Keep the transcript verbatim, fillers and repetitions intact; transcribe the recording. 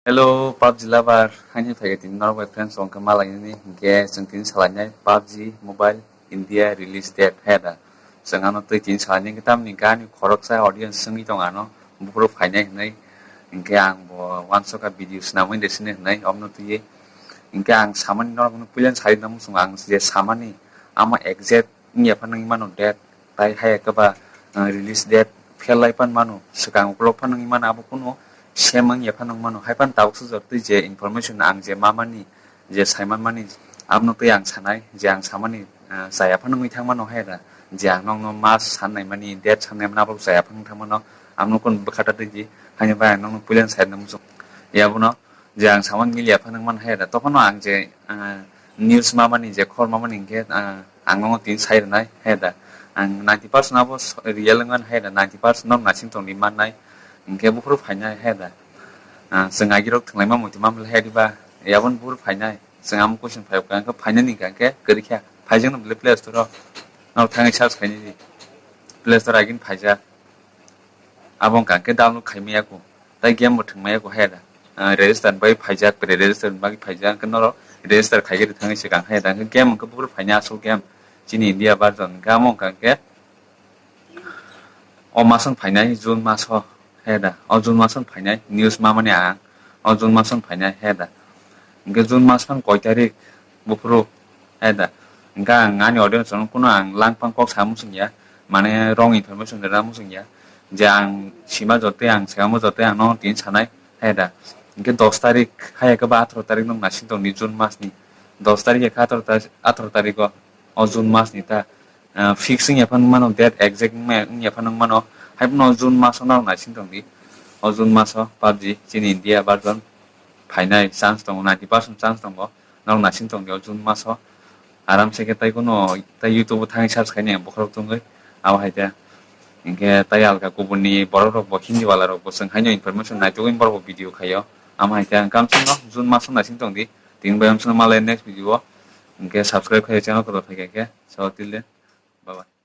Hello, PUBG lover, haini phaikhe tini norok bai friends wngkha malainani, hinkhe chwng tini salainai PUBG Mobile India release date, he da. Chwng ano twi tini salainai, hinkhe tamni gani khoroksa audience swngwi tong ano, buphuru phainai hinwi, hinkhe ang bo uansukha video swnamwi de sini hinwi, omno twiwi. Hinkhe ang samani norokno puilano sai tongmung chwng, ang je samani, ama exact wngya phano wngwi mano date, tai hai khe ba, ah, release date phel lai phano mano, swkang ukulok phano wngwi mano, abo kunu same wngya phano wngwi mano. Hai phano tabuk sujak twi je information ang je mamani, je saimanmani, abono twi ang sanai je ang samani, ah, chaya phano wngwi thang mano hai da, je ang nokno mas san naimani, date san naimani abo chaya phano wngwi thang mano, abono kunu bwkha ta twi di, haini bai ang nokno puilano sai tongmung chwng. Yabono je ang samani miliya phano wngmano hai da, tokhono ang je, ah, news mamani je khor mamani hinkhe, ah, ang nokno tini sai rwnai hai da. Ang ninety percent abo s-, real wngmano hai da, ninety percent no naising tongdi mannai. Hinkhe buphuru phainai hai da. Ah, chwng agirok thwnglaima muitu mamle hai diba, yabon buphuru phainai. Chwng amo question phai kha, hinkhe phainani hinkha hinkhe kwrwi kha. Phaijakno bwle Play Store o. Norok thangwi search khainai di. Play Store agini phaijak. Abo wngkha hinkhe download khaimaya kho. Tai game bo thwngmaya kho hai da. Ah, register ni bagwi phaijak, pre-register ni bagwi phaijak, hinkhe norok register khaigwi rwthangwi swkang hai da. Hinkhe game hinkhe buphuru phainai aswk game. Chini India version hinkhe amo wngkha hinkhe o maso phainai June maso hai da. O June maso phainai news mamani ang. O June maso phainai hai da. Hinkhe June maso koi tarik buphuru hai da. Hinkhe ang ani audience rokno kunu ang langphang kok sa muchung ya. Mane wrong information rwna muchung ya. Je ang sima jotoi ang saimanma jotoi ang no tini sanai hai da. Hinkhe dos tarik hai khe ba atharo tarik no naising tongdi June mas ni. Dos tarik hai khe atharo tarik, atharo tarik o, o June mas ni ta. Ah, fix wngya phano wngmano, date exact wngmaya, wngya phano wngmano. Hai phano June maso norok naising tongdi. O June maso PUBG chini India version phainai chance tongo, ninety percent chance tongo. Norok naising tongdi o June maso. Aram se khe tai kuno tai YouTube o thangwi search khainai ang bokhorok tongwi. Abo hai khe. Hinkhe tai alka kubunni borok rok bo Hindi wala rok bo chwng haino information naitugwi borok bo video khaio. Amo hai khe ang kamchwlwng no June maso naising tongdi. Tini bai amsano malai next video o. Hinkhe subscribe khai channel kotor phaikha khe. So till then, bye bye.